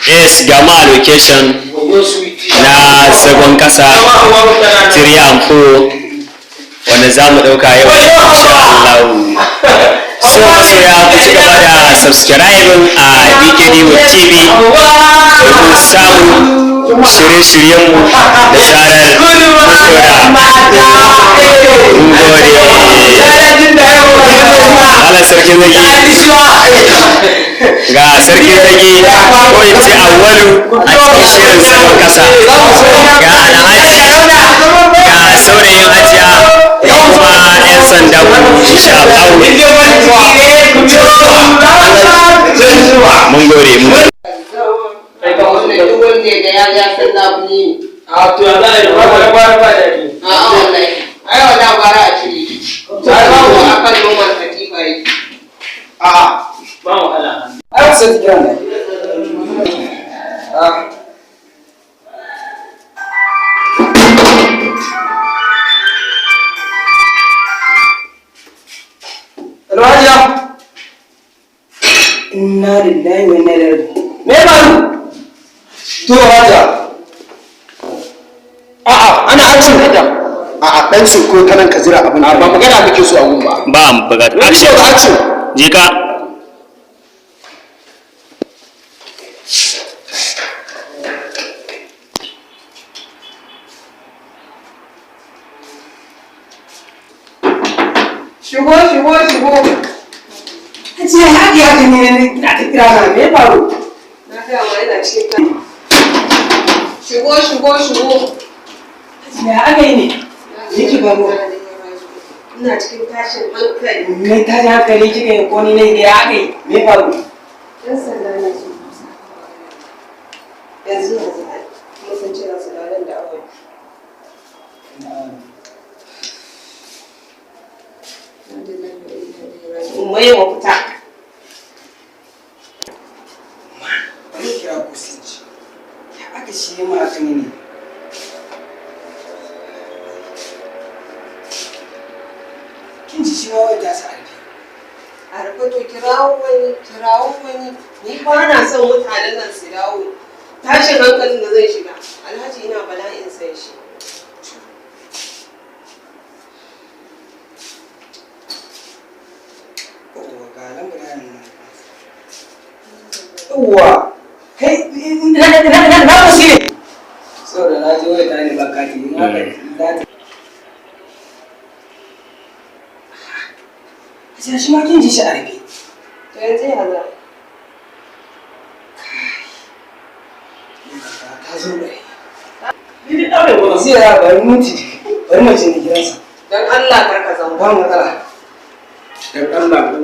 Yes, ga ma location na Zagon Kasa 3 and 4 wanda za mu ɗauka yau insha Allah. So masoya, ku ci gaba da subscribing a BKD Web TV domin samun shirye-shiryenmu da zarar mun ɗora. Mun gode. Allah sarkin zagi, ga sarkin zagi, ko in ce Awwalu, a cikin shirin Zagon Kasa. Ga Alhaji, ga saurayin Hajiya, ga kuma 'yan sanda ku insha Allah. Mun gode, mun gode. Wannan duk wanda ya ga ya san labule ne. A to ya za a yi ba ba ba ba da ni. A'a wallahi. Ai wallahi gwara a cire shi. Ai babu akan noman katifa yake. A'a, Ba wahala. ai ku sai kiran ne. Ah. Hello, Hajiya. Inna lillahi wa inna ilaihi raji'un. Me ya faru? To Hajiya. A'a, ana action da. A'a, dan ko ta nan ka jira abin. Ba magana muke so a gun ba. Ba mu bukata. Action, action. Je ka. Shigo, shigo, shigo. Hajiya, ya ake haka ne ina ta kira na, me ya faru? Na gaya ma ina cikin ta. Shigo, shigo, shigo. Hajiya, aka yi ne? Me yake faruwa? Ina cikin tashin hankali. Me ta ji hankali kika yi ko ni ne ya aka yi? Me ya faru? Yan sanda na so kusa. Yanzu yanzu ai. Kuma sun ce za su dawo nan da awa 2. Mai mafita. Bari kira ku sun ci. Ya aka shi ma aka yi ne? Kin ji shi ma wai ta sa arfi. A rufe, to kirawo wani, kirawo wani. Ni ba na son mutanen nan su dawo. Tashin hankalin da zai shiga. Alhaji ina bala'in san shi. Yawwa, ga lambar yaran nan. Yawwa, kai na ku shi ne. Saboda na ji wai ta ne ba kati, in haka za ta. Hajiya, shi ma kin ji shi a rufe. To yanzu ya za? Ta zo gare. Zai ya bari minti, bari mace ne gidansa. Don Allah kar ka zauna. Ba matsala. Dan Allah.